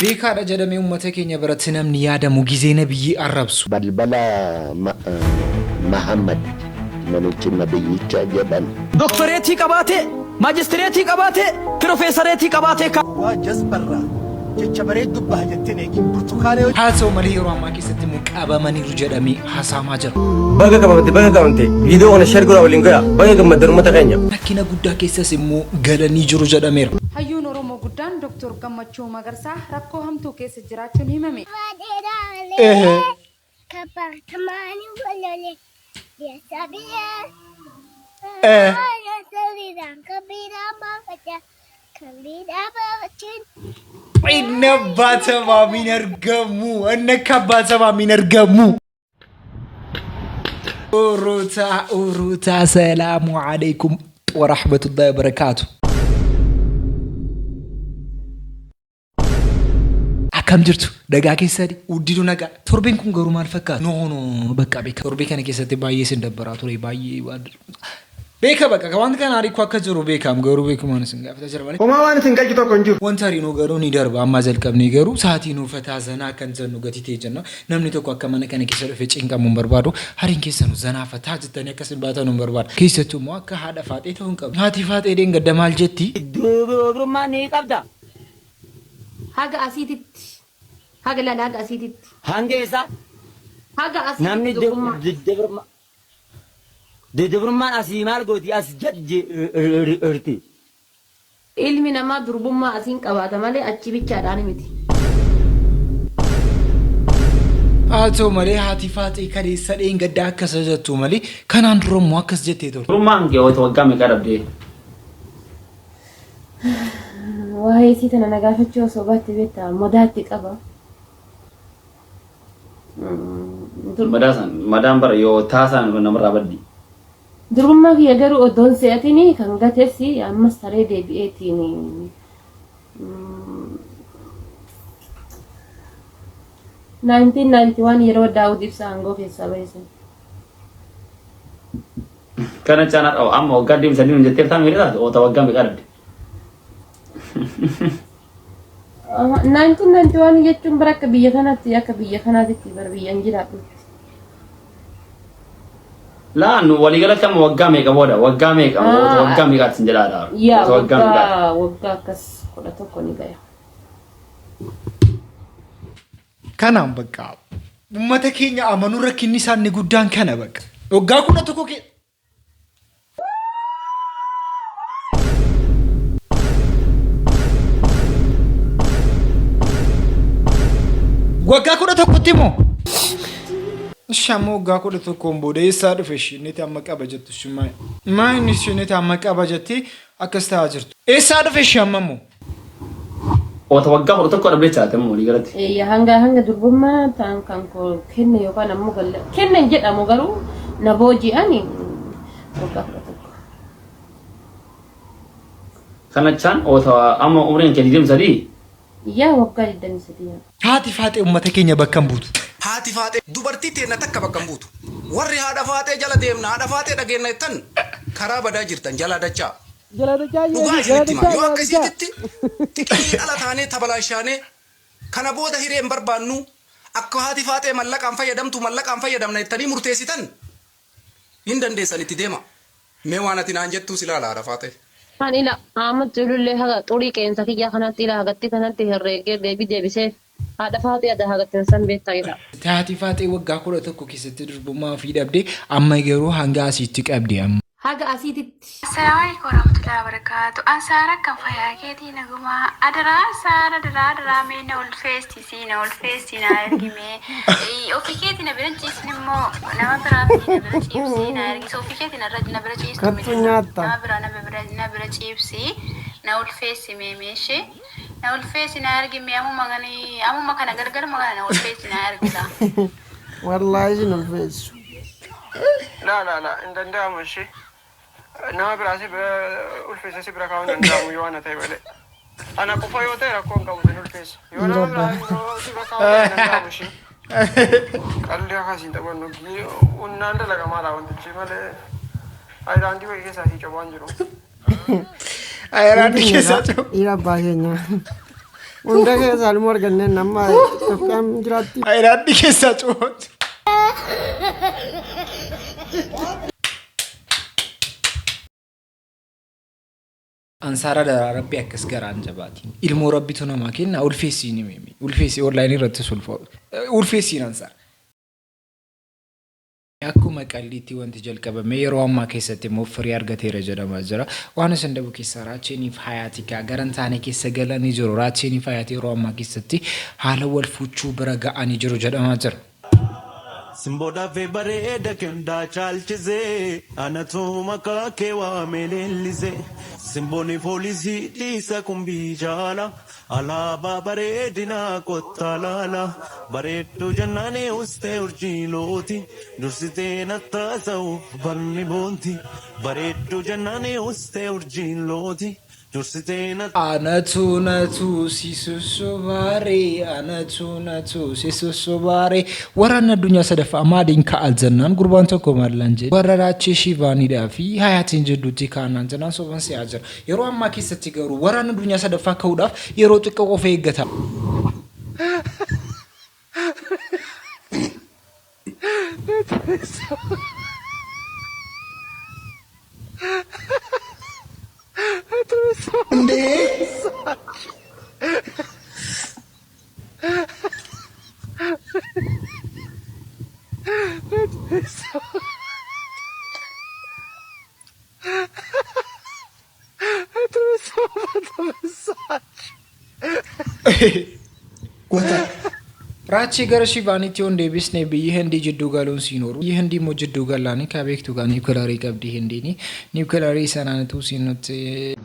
Beekaadha jedhamee ummata keenya biratti namni yaadamu gizee nabiyyii arrabsu. Balbala Mahammad namichi nabiyyicha jedhan. Doktoreetii qabaatee, maajistireetii qabaatee, pirofeesareetii qabaatee ka. Waa jazbarraa jecha bareeddu baha jetteen eegin burtukaana yoo. Haa ta'u malee yeroo ammaa keessatti immoo qabamaniiru jedhamee haasa'amaa jira. Baga qabamte baga qabamte viidiyoo kana share godhaa waliin gayaa baga gammaddan ummata keenya. Rakkina guddaa keessas immoo galanii jiru jedhameera. Hayyuun Oromoo guddaan Doktor Gammachuu Magarsaa rakkoo hamtuu keessa jiraachuun himame. Inni abbaa sabaa min argamu. Inni akka abbaa sabaa min argamu. Urutaa urutaa salaamu alaikum warahmatullahi wabarakaatu. Akkam jirtu nagaa keessani hundinuu nagaa torbeen kun garuu maal fakkaata? No no no bakka beeka torbee kana keessatti baay'ee isin dabbaraa ture baay'ee waan beeka bakka wanti kana ariikoo akka jiru beekaam garuu beekumaan isin gaafata jira malee. Homaa waan isin galchu tokko hin jiru. Wanta ariinuu garuu ni darba amma jalqabnee garuu sa'aatii nuu fataa zanaa kan jennu gatii ta'e jenna namni tokko akka mana kana keessa dhufe cinqamu hin barbaadu hariin keessanu zanaa fataa jettanii akka isin baatanu hin barbaadu keessattuu immoo akka haadha faaxee ta'uu hin qabdu haati faaxee dheengadda maal jetti? Dubrummaa ni qabda. Haga asiititti. Haga laala haga asiititti. Hanga eessaa? Haga asiititti Namni dubrummaa. dubrummaan asii maal gooti as gad jirti. Ilmi namaa durbummaa asiin qabaata malee achi bichaadhaan miti. Haa ta'u malee haati faaxee kaleessa dheengaddaa akkas jettu malee kanaan dura immoo akkas jettee turte. Dubrummaan kee waggaa meeqa dhabdee? Waa'ee isii tana na gaafachuu osoo baatte beektaa madaatti qaba. Madaa san madaan bara yoo taasaan namarraa baddi. Durbummaa kiyya garuu odoon se'atini kan gates ammas taree deebi'eetiin 1991 yeroo Daawud Ibsaa aangoo keessaa bahe san. Kana caalaa dhawa amma waggaa 23 nuun jetteef taa'an meeqa taate oota waggaa meeqa dhabde. 1991 jechuun bara akka biyya kanaatti akka biyya kanaatitti bara biyyan jiraadhutti. Laa nu waliigalatti amma waggaa meeqa booda waggaa meeqa oota waggaa meeqaatti sin jedhaa dha. Yaa Oota waggaa meeqaatti. waggaa waggaa akkas 11 ni gaya. Kanaan bakka uummata keenya amanuu rakkinni isaa inni guddaan kana bakka. Waggaa 11 kee Waggaa 11tti moo? Ishi amma waggaa 11n booda eessaa dhufe ishii inni amma qaba jettu ishii maa maa inni ishii inni amma qaba jettee akkas ta'aa jirtu. Eessaa dhufe ishii amma immoo? Oota waggaa 11 dhabdee chaate amma walii galatti. Eeyya hanga hanga durbummaa ta'an kan koo kenne yookaan ammoo galla kenne hin jedhamu garuu na booji'ani waggaa 11. Kanachaan oota amma umriin kee 23. Yaa waggaa 23 yaa. Haati faaxee ummata keenya bakka hin buutu. Haati faaxee dubartii teenna takka bakka hin buutu. Warri haadha faaxee jala deemna haadha faaxee dhageenna jettan karaa badaa jirtan jalaa dachaa. Jala dachaa Dhugaa jeeti, isinitti jala hima. Yoo dachaa, akka jala dachaa. isiititti xiqimii dhala taanee tabalaashaanee kana booda hiree hin barbaannu akka haati faaxee mallaqaan fayyadamtu mallaqaan fayyadamna jettanii murteessitan hin dandeessan itti deema. Mee waan ati naan jettuus ilaala haadha faaxee. An ila Ahmad culullee haga xurii qeensa kiyyaa kanatti ila hagatti kanatti herreegee deebii deebiseef haadha faaxee ada hagattin san beektaa jedha. Haati faaxee waggaa 11 keessatti durbummaa ofii dhabde amma garuu hanga asiitti qabdi amma. Haga asiititti. Assalamualaikum warahmatullahi wabarakatuh. An Saara akkam fayyaa keetii nagumaa adaraa Saara adaraa adaraa mee na ulfeessisi na ulfeessi na ergi mee ofii keetii na bira hin ciisin immoo nama biraa fidii na bira ciibsii na ergi ofii keetii na na bira ciistu Kattu miti nyaatta. nama biraa na bira na bira ciibsi na ulfeessi mee meeshee na ulfeessi na ergi mee amuma gani amuma kana galgaluma kana na ulfeessi na ergi laa. Wallaahi isin ulfeessu. Laa laa laa hin danda'amu ishii. Nama biraa si bira ulfeesse si bira kaa'uun hin danda'amu yoo ana ta'e malee. Ana qofa yoo ta'e rakkoo hin qabu sin ulfeessa. Yoo nama biraa yoo si bira kaa'uun hin danda'amu ishii. Qalli akkasiin taphannu humnaan dalagamaadha wantichi malee ayilaandii wayii keessaa sii cabaan jiru. Ayiraandii keessaa cabu. Dhiira abbaa keenyaa. Hunda keessaa ilmoo arganneen amma Itoophiyaan jiraatti. Ayiraaddi keessaa cufamu. Ansaara daraa rabbi akkas garaan jabaatiin. Ilmoo rabbitu namaa kenna ulfeessiin himimi. Ulfeessi onlaayinii irrattis ulfeessiin ansaar. Akkuma qalliitti wanti jalqabame yeroo ammaa keessatti immoo firii argateera jedhamaa jira. Waan isin dhabu keessaa Raacheeniif Hayaati kaa gara hin taane keessa galanii jiru. Raacheeniif Hayaati yeroo ammaa keessatti haala wal fuuchuu bira ga'anii jiru jedhamaa jira. Simboo dhaabee bareeda kendaa caalchisee anatu maqaa kee waamee leellise. Simbooni poolisii dhiisa kumbii jaala alaabaa bareedinaa kottaa laala bareedduu jennaanii ustee urjii looti dursitee nattaasa'uuf barni boonti bareedduu jennaanii ustee urjii looti dursitee na. Anatu natu si sossobaare anatu natu si sossobaare. Waraanni addunyaa sadaffaa maaliin ka'a jennaan gurbaan tokko maallaan jedhe warra Raachee Shiivaaniidhaa fi Hayaatiin jidduutti kaa'annaan jennaan soban se'aa jira. Yeroo ammaa keessatti garuu waraanni addunyaa sadaffaa ka'uudhaaf yeroo xiqqoo qofa eeggata. እንዴ Raachee gara Shivaanitti yoon deebisne biyyi Hindii jidduu galuun siinoru. Biyyi Hindii immoo jidduu gallaani kaa beektu kaa niwukilarii qabdi Hindiini. Niwukilarii sanaanitu siin nutti.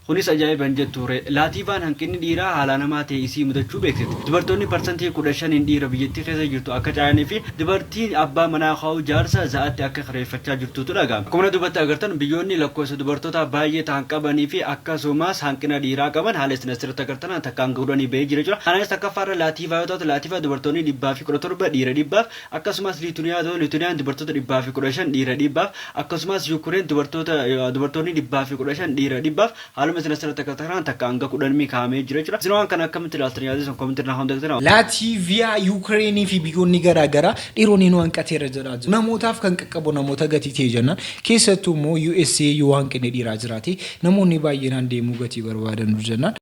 Kunis ajaa'iba hin jettuuree? Laatiivaan hanqinni dhiiraa haalaan hamaa ta'e isii mudachuu beeksifte. Dubartoonni parsantii 15n dhiira biyyattii keessa jirtu akka caalanii fi dubartiin abbaa manaa kaa'uu jaarsa za'aatti akka kireeffachaa jirtuutu dhaga'ame. Akkuma duubatti agartan biyyoonni lakkoofsa dubartootaa baay'ee ta'an qabanii fi akkasumas hanqina dhiiraa qaban haala isin asirratti agartan takka hanga kudhanii bahee jira jechuudha. Kanaanis takkaffaarra Laatiivaa yoo taatu Laatiivaa dubartoonni 117 dhiira dhibbaaf akkasumas Liituniyaa yoo ta'u Liituniyaan dubartoota 115 dhiira dhibbaaf akkasumas Yukureen dubartoota dubartoonni 115 dhiira dhibbaaf haaluma isin asirratti agartan kanaan takka hanga 10 kaa'amee jira jechuudha. Isin waan kana akkamitti ilaaltan yaada isin koomentii irraa hunda gatana. Laatiiviyaa, Yuukireenii fi biyyoonni garaa garaa dhiironni nu hanqateera jedhaa jiru. Namootaaf kan qaqqabu namoota gatii ta'e jennaan keessattuu immoo USA yoo hanqinni dhiiraa jiraate namoonni baay'inaan deemuu gatii barbaadanu jennaan.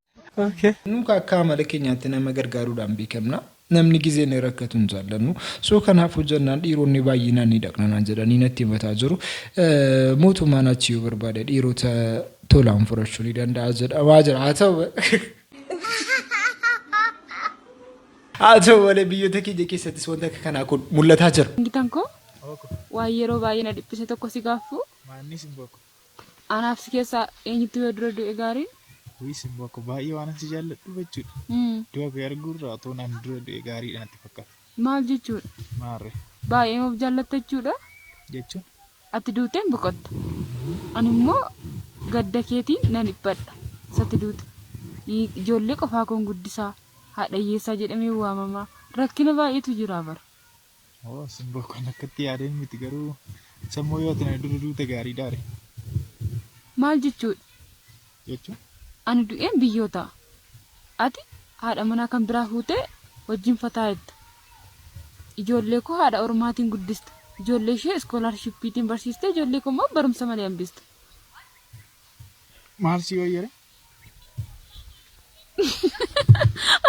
Nu akka amala keenyaatti nama gargaaruudhaan beekamna. Namni gizee inni rakkatu hin jaallannu. So kanaafuu jennaan dhiironni baay'inaan ni dhaqna naan jedhanii natti himataa jiru. Mootummaan achi yoo barbaade dhiirota tolaan fudhachuu ni danda'a jedhamaa jira. Haa ta'u haa ta'u malee biyyoota keenya keessattis wanta akka kanaa kun mul'ataa jira. Ingitan koo waan yeroo baay'ee na dhiphise tokko si gaaffuu? Maanni simboo ko. Anaaf si keessaa eenyutu yoo dura du'e gaariin? Wii simboo ko baay'ee waanan si jaalladhuuf jechuudha. Du'a kee arguurra otoon an dura du'e gaariidha natti fakkaata. Maal jechuudha? Maarre. Baay'eema of jaallatta jechuudha? Jechuun? Ati duuteen boqotta. Ani immoo gadda keetiin nan dhiphadha. Isatti duute. Ijoollee qofaa koon guddisaa. Haadha hiyyeessaa jedhameen waamama. Rakkina baay'eetu jira bar. Oo simboo kan akkatti yaadeen miti garuu sammuu yoo ati na dura duute gaariidhaa re. Maal jechuudha? Jechuun? Ani du'een biyyoo ta'a. Ati haadha manaa kan biraa fuutee wajjin fataa jetta. Ijoollee koo haadha ormaatiin guddista. Ijoollee ishee iskoolaarshippiitiin barsiistee ijoollee koo immoo barumsa malee hambista. Maal si wayyare?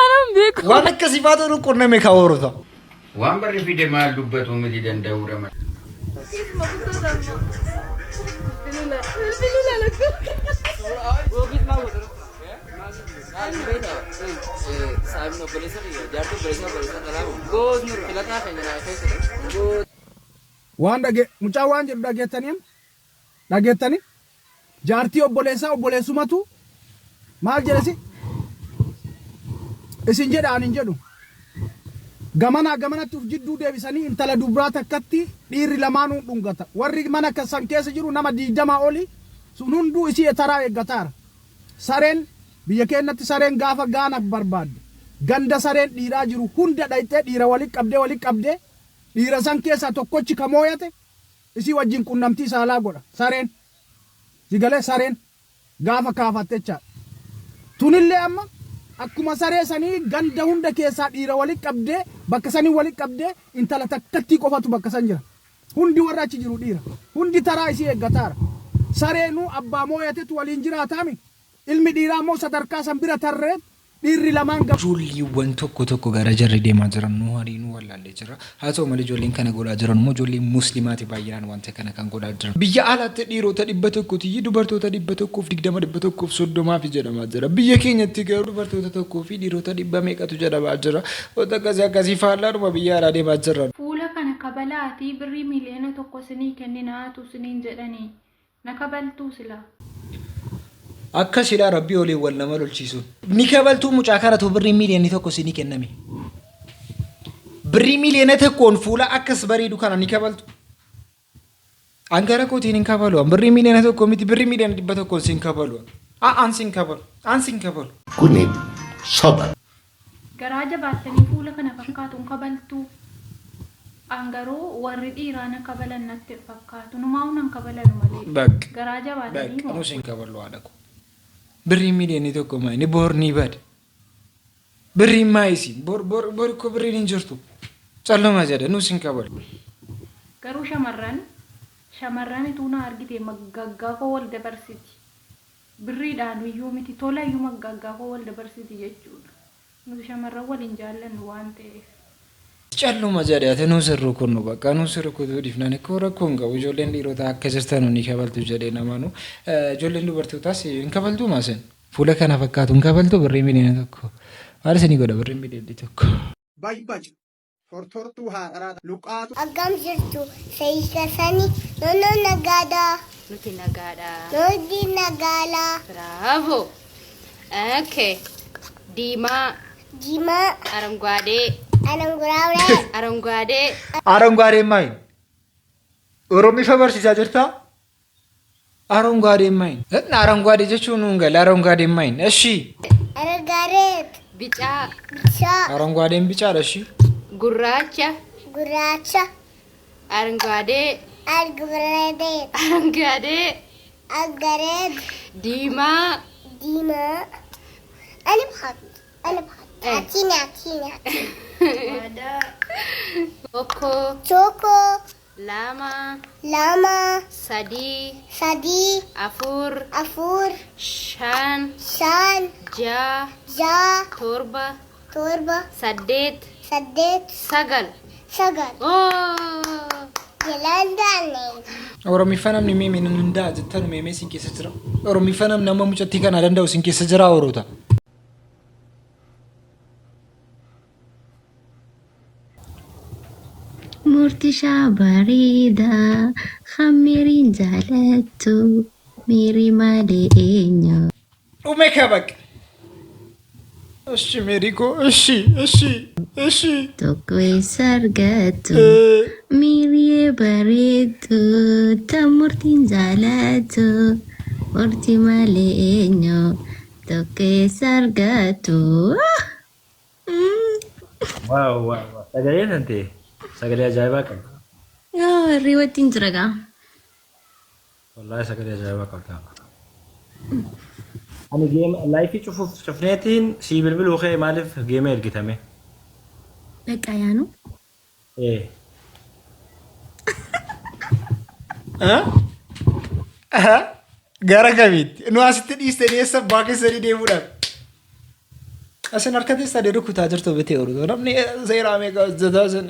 Anaan beeku. Waan akkasii faatu nu qunname ka horota. Waan barri fide maal dubbatu miti danda'uudha malee. Waan dhage mucaa waan jedhu dhageettanii dhageettanii Jaartii obboleessaa obboleessumatu maal jedhe si isin jedha ani hin jedhu. Gamanaa gamanatti uf jidduu deebisanii intala dubraa takkatti dhiirri lamaanuu dhungata. Warri mana san keessa jiru nama digdamaa oli sun hunduu isii taraa eeggataara. Sareen biyya keennatti sareen gaafa gaana barbaadde ganda sareen dhiiraa jiru hunda dhayxee dhiira wali qabdee wali qabdee dhiira san keessaa tokkochi ka mooyate isii wajjin qunnamtii saalaa godha sareen. Si galee sareen gaafa kaafatte jechaadha. Tunillee amma akkuma saree sanii ganda hunda keessaa dhiira walitti qabdee bakka sanii walitti qabdee intala takkattii qofatu bakka san jira. Hundi warra achi jiru dhiira. Hundi taraa isii eeggataara. Sareenuu abbaa mooyatetu waliin jiraataami. Ilmi dhiiraa immoo sadarkaa san bira tarree dhiirri lamaan gab. Ijoolleewwan tokko tokko gara jarri deemaa jiran nu harii nu wallaallee jira. Haa ta'u malee ijoolleen kana godhaa jiran immoo ijoollee musliimaati baay'inaan wanta kana kan godhaa jiran. Biyya alaatti dhiirota 100 tiyyi dubartoota 120 130 fi jedhamaa jira. Biyya keenyatti garuu dubartoota tokkoo fi dhiirota dhibba meeqatu jedhamaa jira. Wanta akkasii akkasii faallaadhuma biyya alaa deemaa jirra. Fuula kana kabalaatii birrii 1,000,000 sinii kenninaatu siniin jedhanii na kabaltuu sila? Akkasidha rabbii oliin wal nama lolchiisuun. Ni kabaltuu mucaa kanatu birrii 1,000,000 sinii kenname? Birrii 1,000,000n fuula akkas bareedu kana ni kabaltu? An gara kootiin hin kabalu. An birrii 1,000,000 miti birrii 100,000,000 sin kabalu. An sin kabalu. An sin kabalu. Kuni soba. Garaa jabaattanii fuula kana fakkaatu hin kabaltuu? An garuu warri dhiiraa na kabalan natti hin fakkaatu. Numaa'uu nan kabalanu malee. Bakka. Garaa jabaatanii Bakka moo? nus hin kaballu haadha koo. Birrii 1,000,000 maa inni bor ni bada. Birriin maa isin bor bor bor ikkoo birriin hin jirtu. Calluma jedha nus hin kabalu. Garuu shamarran shamarran ituu na argite maggaggaa koo wal dabarsiti. Birriidhaan iyyuu miti tola iyyuu maggaggaa koo wal dabarsiti jechuudha. Nuti shamarran wal hin jaallannu waan ta'eef. Calluma jedhe ati nus hin rukunnu bakka nus rukutuu dhiifnan ikkoo rakkoo hin qabu ijoolleen dhiirotaa akka jirtanu ni kabaltu jedhee namanu ijoolleen dubartootaas hin kabaltuu maasin fuula kana fakkaatu hin kabaltu birrii 1,000,000 maal isinii godha birrii 1,000,000. Bajbaj tortortuu haadharaa luqaatu. Akkam jirtu seeysasani nono nagaadha. Nuti nagaadha. Nuti nagaala. Bravo. Okay. Diimaa. Diimaa. አረንጓዴ. Aranguraawee. አረንጓዴ. አረንጓዴ ማይን Oromifa barsiisaa jirtaa? አረንጓዴ ማይን አረንጓዴ jechuun nuun gala አረንጓዴ ማይን እሺ Aragareet. ቢጫ. Bicha. አረንጓዴን ቢጫ እሺ Gurraacha. Gurraacha. አረንጓዴ. Argureet. አረንጓዴ. Agareet. Diimaa. Diimaa. Ani bhaat. Ani bhaat. Atiin atiin atiin. Tokko. Tokko. Lama. Lama. Sadii. Sadii. Afur. Afur. Shan. Shan. Ja'a. Ja'a. Torba. Torba. Saddeet. Saddeet. Sagal. Sagal. Oh! Jalaan daane. Oromiffa namni meemee nan danda'a jettanu meemee sin keessa jira. Oromiffa namni amma mucattii kana danda'u sin keessa jira oroota. Murtishaa bareedaa kan Meeriin jaalattu Meerii malee eenyu? Dhume kabaq. እሺ ሜሪኮ እሺ እሺ እሺ Tokko eessa argattu? Meeriyee bareeddu tan murtiin jaalattu murtii malee eenyu? Tokko eessa argattu? Wow. Sagalee tan ta'e sagalee ajaa'ibaa qabda. Hirriibatti hin jira gaa. Wallaahi sagalee ajaa'ibaa qabda. Ani game live cufuuf cufneetiin sii bilbiluu kee maaliif game ergitame? Beqa yaanu. Ee. Gara kamitti? Nu asitti dhiistanii eessa abbaa keessanii deemuudhaaf? Asin harka teessanii rukutaa jirtu bitee oolu. Namni seeraa meeqa hojjetaa isin.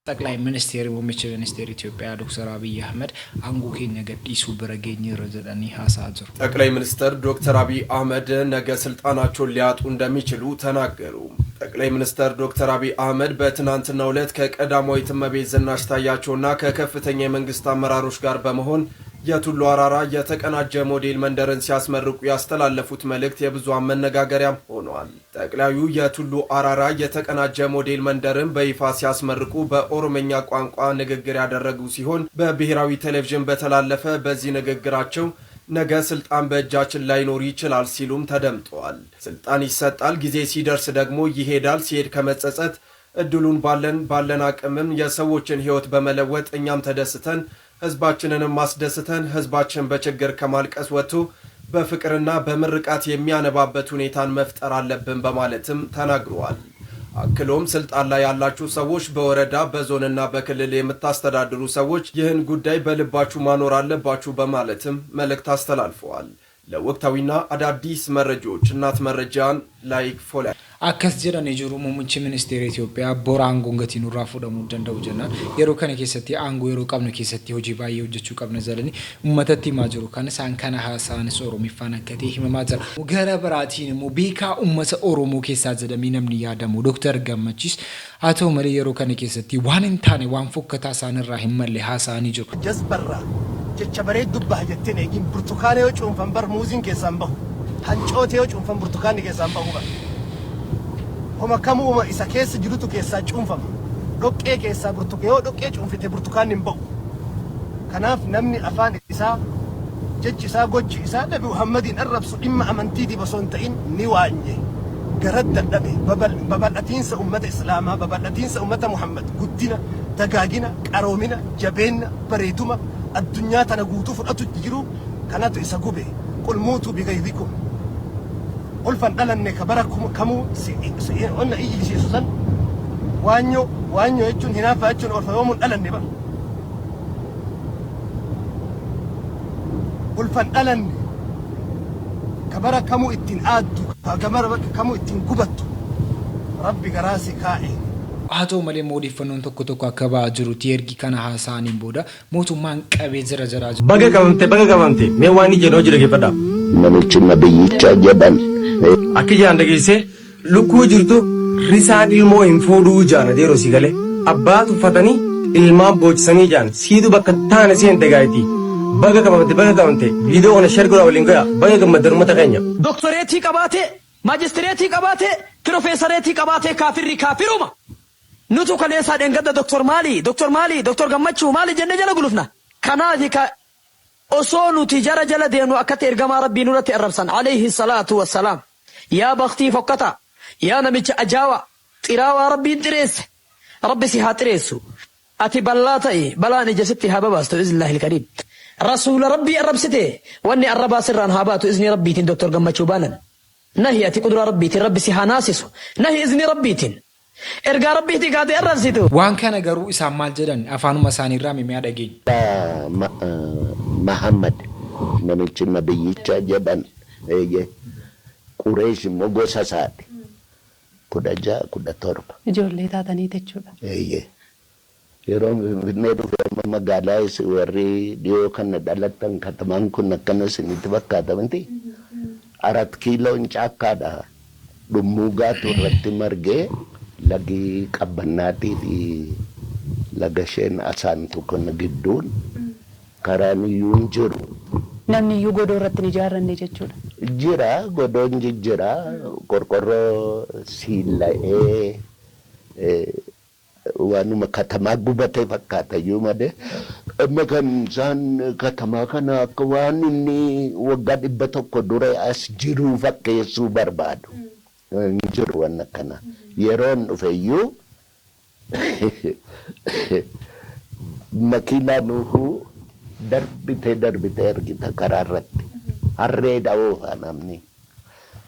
ጠቅላይ ሚኒስቴር muummichi ministeera Itoophiyaa Dr. Abiy Ahmed aangoo keenya gadhiisuu bira geenyeerra jedhanii haasa'aa jiru. ጠቅላይ ሚኒስትር ዶክተር አብይ አህመድ ነገ ስልጣናቸውን ሊያጡ እንደሚችሉ ተናገሩ። ጠቅላይ ሚኒስትር ዶክተር አብይ አህመድ በትናንትናው ዕለት ከቀዳማዊት እመቤት ዝናሽ ታያቸውና ከከፍተኛ የመንግስት አመራሮች ጋር በመሆን የቱሉ አራራ የተቀናጀ ሞዴል መንደርን ሲያስመርቁ ያስተላለፉት መልእክት የብዙሃን መነጋገሪያም ሆኗል። ጠቅላዩ የቱሉ አራራ የተቀናጀ ሞዴል መንደርን በይፋ ሲያስመርቁ በኦሮምኛ ቋንቋ ንግግር ያደረጉ ሲሆን በብሔራዊ ቴሌቪዥን በተላለፈ በዚህ ንግግራቸው ነገ ስልጣን በእጃችን ላይኖር ይችላል ሲሉም ተደምጠዋል። ስልጣን ይሰጣል፣ ጊዜ ሲደርስ ደግሞ ይሄዳል። ሲሄድ ከመጸጸት እድሉን ባለን ባለን አቅምም የሰዎችን ህይወት በመለወጥ እኛም ተደስተን ህዝባችንንም ማስደስተን ህዝባችን በችግር ከማልቀስ ወጥቶ በፍቅርና በምርቃት የሚያነባበት ሁኔታን መፍጠር አለብን በማለትም ተናግረዋል። አክሎም ስልጣን ላይ ያላችሁ ሰዎች፣ በወረዳ፣ በዞንና በክልል የምታስተዳድሩ ሰዎች ይህን ጉዳይ በልባችሁ ማኖር አለባችሁ በማለትም መልእክት አስተላልፈዋል። ለወቅታዊና አዳዲስ መረጃዎች እናት መረጃን like፣ follow Akkas jedhanii jiru muummichi ministeera Itoophiyaa bora aangoon gatii nurraa fuudhamuu danda'u jennaan yeroo kana keessatti aangoo yeroo qabnu keessatti hojii baay'ee hojjechuu qabna jedhanii uummatatti himaa jiru. Kan isaan kana haasa'anis Oromiffaan akka ta'e himamaa jira. Gara biraatiin immoo beekaa uummata Oromoo keessaa jedhamee namni yaadamu Dooktar Gammachiis haa ta'u malee yeroo kana keessatti waan hin taane waan fokkataa isaan irraa hin malle haasa'anii jiru. Jazbarraa jecha bareeddu baha jetteen eegin. Burtukaana yoo cuunfan bar muuziin keessaan bahu, hancootee yoo cuunfan burtukaanni keessaan bahu. Bar homa kamuuma isa keessa jirutu keessaa cuunfama. Dhoqqee keessaa burtuka yoo dhoqqee cuunfite burtukaanni hin bahu. Kanaaf namni afaan isaa, jechi isaa, gochi isaa Nabi Muhammadiin arrabsu dhimma amantiitiif osoo hin ta'in ni waanye garad dadhabe. Babal'atiinsa ummata Islaamaa, babal'atiinsa ummata Muhammad, guddina, dagaagina, qaroomina, jabeenna, bareeduma addunyaa tana guutuu fudhatu jiru kanatu isa gube. قل موتوا بغيظكم. Ulfan dhalanne ka bara kamuu onna iyyisiisu san waanyoo. Waanyoo jechuun hinaaffaa jechuun ulfa yoomuun dhalanne bara ulfan dhalanne ka bara kamuu ittiin aaddu, ka bara kamuu ittiin gubattu Rabbi garaa si kaa'e. Haa ta'u malee immoo odeeffannoon tokko tokko akka ba'aa jirutti ergi kana haasa'aniin booda mootummaan qabee jira jira. Baga qabamte, baga qabamte. Mee waan inni jedhu hojii dhaggeeffadhaa. Namichi nabiyyicha jedhan. Akki jaan dhageessee lukkuu jirtu risaan ilmoo hin fuudhuu jaan adeeroo si galee. Abbaa tuffatanii ilmaan boochisanii jaan siitu bakka taane seente gaayiti. Baga qabamte, baga qabamte. Viidiyoo kana share godhaa waliin gahaa. Baga gammaddan uummata keenya. Doktoreetii qabaatee, maajistireetii qabaatee, piroofeesareetii qabaatee kaafirri kaafiruma. Nutu kaleessaa dheengadda doktor maali, doktor maali, doktor Gammachuu maali jennee jala gulufna. Kanaafi ka osoo nuti jara jala deemnu akkatti ergamaa Rabbii nurratti arrabsan alayhi salaatu wassalaam. Yaa baktii fokkata, yaa namicha ajaawa, xiraawaa Rabbiin xireesse. Rabbi si haa xireessu. Ati bal'aa ta'i, balaan ija sitti haa babaastu bi'iznillaahil kariim. Rasuula Rabbii arrabsite, wanni arrabaa sirraan haa baatu izni Rabbiitiin doktor Gammachuu baanan. Nahi ati quduraa Rabbiitiin Rabbi si haa naasisu. Nahi izni Rabbiitiin. Ergaa Rabbiitii kaatee arrabsitu. Waan kana garuu isaan maal jedhan afaanuma isaaniirraa mi'a dhageenya. Mahammad namichi nabiyyicha jedhan, eeyyee, Qureesh immoo gosa isaati. 16, 17. Ijoollee taatanii jechuudha. Eeyyee. Yeroo Finfinnee dhufe amma magaalaa warri dhiyoo kana dhalatan katamaan kun akkana isinitti fakkaata miti. Arat Kiiloon caakkaadha. Dhummuugaatu irratti margee lagi Qabbannaatii fi laga isheen asaantu kana gidduun karaan iyyuu hin jiru. Namni iyyuu godoo irratti hin ijaarranne jechuudha. Jira, godoon jijjira, qorqorroo siilla'ee waanuma katamaa gubate fakkaata iyyuu malee amma kan isaan katamaa kana akka waan inni waggaa 100 dura as jiruu fakkeessuu barbaadu. Hin jiru waan akkana. Yeroon dhufe iyyuu makiinaa nuuhuu darbitee darbitee argita karaa irratti. Harreedha oofa namni.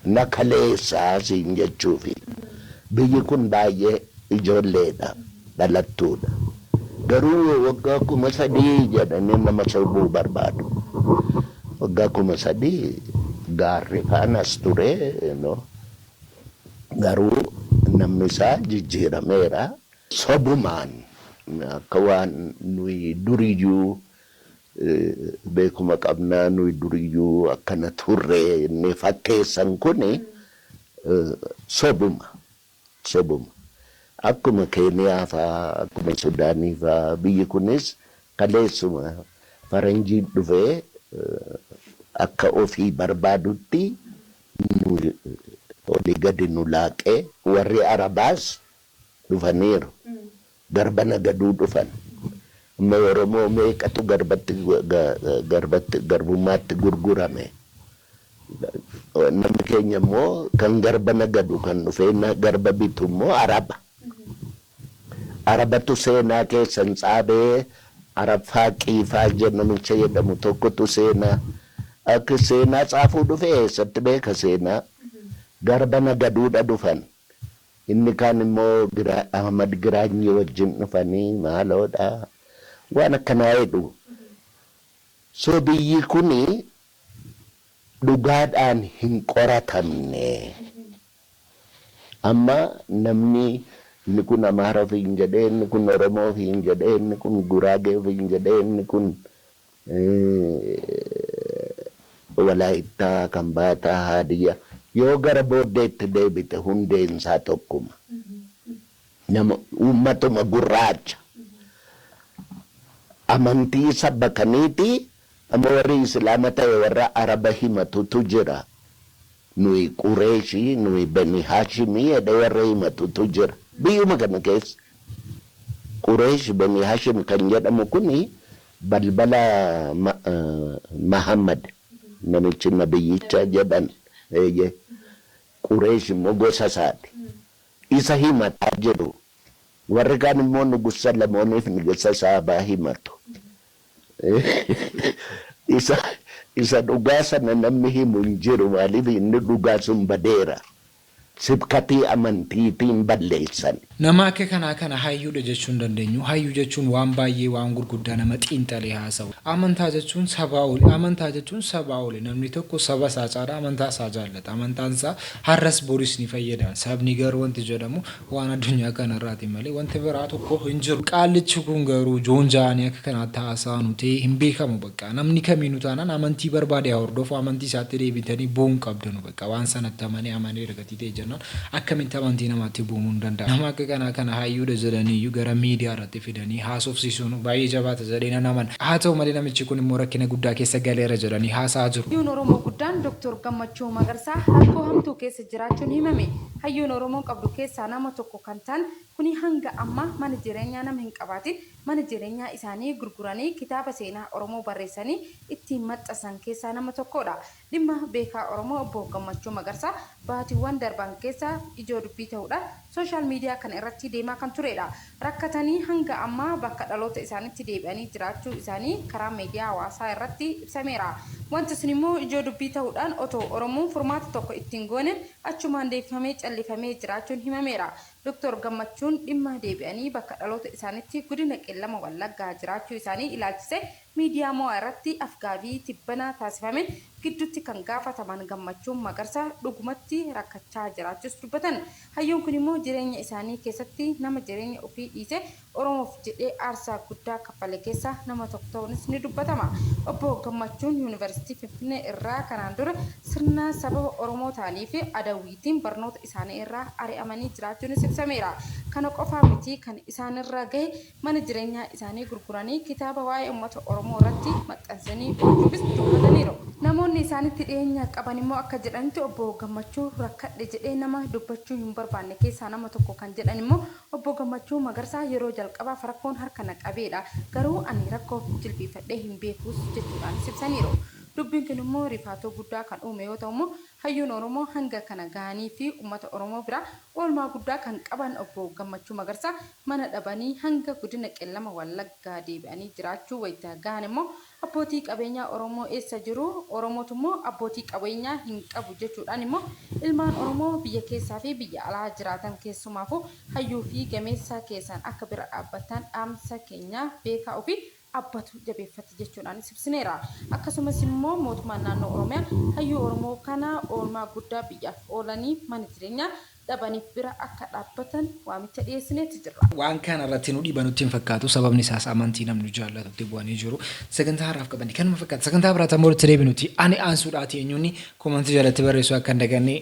Na kaleessaa siin jechuufi. Biyyi kun baay'ee ijoolleedha. Dhalattuudha. Garuu waggaa 3000 jedhanii nama sobuu barbaadu. Waggaa 3000 gaarri faanas ture. No. Garuu namni isaa jijjiirameera. Sobumaan akka waan nuyi duriyyuu beekuma qabnaa, nuyi duriyyuu akkana turre inni fakkeessan kuni sobuma sobuma. Akkuma Keeniyaa faa, akkuma Sudaanii faa, biyyi kunis kaleessuma faranjiin dhufee akka ofii barbaadutti nu olii gadi nu laaqee. Warri Arabaas dhufaniiru. Garba nagaduu dhufan. Amma Oromoo meeqatu garbatti garbatti garbummaatti gurgurame. Namni keenya immoo kan garba nagadu, kan dhufee garba bitu immoo Araba. Arabatu seenaa keessan tsaabee Araffaa Qiifaa namicha jedhamu tokkotu seenaa akka seenaa tsaafuu dhufe eessatti beeka seenaa garba nagaduudha dhufan. Inni kaan immoo Ahmad Giraanyii wajjin dhufanii maaloodha waan akkanaa jedhu. So biyyi kuni dhugaadhaan hin qoratamne. Amma namni inni kun Amaara ofiin jedhee, inni kun Oromoo ofiin jedhee, inni kun Guraagee ofiin jedhee, inni kun Walaayittaa, Kambaataa, Haadiyyaa yoo gara booddeetti deebite hundeen isaa tokkuma. Nama uummatuma gurraacha. Amantii saba kaniiti amma warri Islaama ta'e warra Araba himatutu jira. Nuyi Qureeshii, nuyi Bani Haashimii jedhee warra himatutu jira. Biyyuma kana keessa. Qureesh Bani Haashim kan jedhamu kuni balbala Mahammad namichi nabiyyicha jedhan. Eeyyee. Qureesh immoo gosa isaati. Isa himataa jiru. Warri kaan immoo Nugus Salamooniif Nigista Saabaa himatu. Isa isa dhugaa sana namni himu hin jiru maaliif inni dhugaa sun badeera. Sibkatii amantiitiin balleessan. Nama akka kanaa kana hayyuudha jechuu hin dandeenyu. Hayyuu jechuun waan baay'ee waan gurguddaa nama xiinxalee haasa'u. Amantaa jechuun sabaa oli. Amantaa jechuun sabaa oli. Namni tokko saba isaa caalaa amantaa isaa jaallata. Amantaan isaa har'as boris ni fayyada. Sabni garuu wanti jedhamu waan addunyaa kanarraati malee wanti biraa tokko hin jiru. Qaallichi kun garuu joonja'anii akka kanaatti haasa'anu ta'ee hin beekamu bakka. Namni kamiinuu taanaan amantii barbaade haa hordofu amantii isaatti deebitanii bu'uu hin qabdanu bakka. Waan sanatti amanee amaneera gatii ta'e jennaan akkamitti amantii namaatti bu'uun danda'a. Nama akka kanaa kana hayyuudha jedhaniiyyuu gara miidiyaa irratti fidanii haasofsiisuun baay'ee jabaata jedhee nan amana. Haa ta'u malee namichi kun immoo rakkina guddaa keessa galeera jedhanii haasa'aa jiru. Hayyuun Oromoo guddaan Dr. Gammachuu Magarsaa rakkoo hamtuu keessa jiraachuun himame. Hayyuun Oromoon qabdu keessaa nama tokko kan ta'an kuni hanga ammaa mana jireenyaa nama hin qabaatin mana jireenyaa isaanii gurguranii kitaaba seenaa Oromoo barreessanii ittiin maxxansan keessaa nama tokkoodha. Dhimma beekaa Oromoo Obbo Gammachuu Magarsaa baatiiwwan darban keessa ijoo dubbii ta'uudhaan social media kana irratti deemaa kan tureedha. Rakkatanii hanga ammaa bakka dhaloota isaanitti deebi'anii jiraachuu isaanii karaa media hawaasaa irratti ibsameera. Wanti sun immoo ijoo dubbii ta'uudhaan otoo Oromoon furmaata tokko itti hin gooneen achumaan deebifamee callifamee jiraachuun himameera. Dr. Gammachuun dhimma deebi'anii bakka dhaloota isaanitti Godina Qellama Wallaggaa jiraachuu isaanii ilaalchisee Miidiyaa moa irratti af-gaafii tibbana taasifameen gidduutti kan gaafataman Gammachuun Magarsaa dhugumatti rakkachaa jiraachuus dubbatan. Hayyuun kun immoo jireenya isaanii keessatti nama jireenya ofii dhiisee Oromoof jedhee aarsaa guddaa kaffale keessaa nama tokko ta'uunis ni dubbatama. Obbo Gammachuun Yuunivarsiitii Finfinnee irraa kanaan dura sirna sababa Oromoo ta'aniif Adwuitiin barnoota isaanii irraa ari'amanii jiraachuunis ibsameera. Kana qofaa miti kan isaanirra gahe Mana jireenyaa isaanii gurguranii kitaaba waa'ee uummata Oromoo irratti maxxansanii oolchuufis dubbataniiru. Namoonni isaanitti dhiyeenya qaban immoo akka jedhanitti Obbo Gammachuu rakkadhe jedhee nama dubbachuu hin barbaanne keessaa nama tokko kan jedhan immoo Obbo Gammachuu Magarsaa yeroo jalqabaaf rakkoon harka na qabeedha. Garuu ani rakkoof jilbiifadhee hin beekuus jechuudhaanis ibsaniiru. Dubbiin kun immoo rifaatuu guddaa kan uume yoo ta'u immoo Hayyuun Oromoo hanga kana gahanii fi uummata Oromoo biraa oolmaa guddaa kan qaban Obbo Gammachuu Magarsaa mana dhabanii hanga Godina Qellama Wallaggaa deebi'anii jiraachuu wayita gahan immoo abbootii qabeenyaa Oromoo eessa jiru, Oromootu immoo abbootii qabeenyaa hin qabu jechuudhaan immoo ilmaan Oromoo biyya keessaa fi biyya alaa jiraatan keessumaafuu hayyuu fi gameessa keessan akka bira dhaabbattan dhaamsa keenya beekaa ofii abbatu jabeeffate jechuudhaanis ibsineera. Akkasumas immoo mootummaan naannoo Oromiyaa hayyuu Oromoo kana oolmaa guddaa biyyaaf oolanii mana jireenyaa dhabaniif bira akka dhaabbatan waamicha dhiyeessineeti jirra. Waan kana irratti nu dhiba nutti hin fakkaatu. Sababni isaas amantii namni jaallatutti bu'anii jiru. Sagantaa har'aaf qabanne kanuma fakkaata. Sagantaa biraatti ammoo walitti deebinuti. Ani aansuudhaati eenyuuni koomantii jalatti barreessuu akka hin daganne.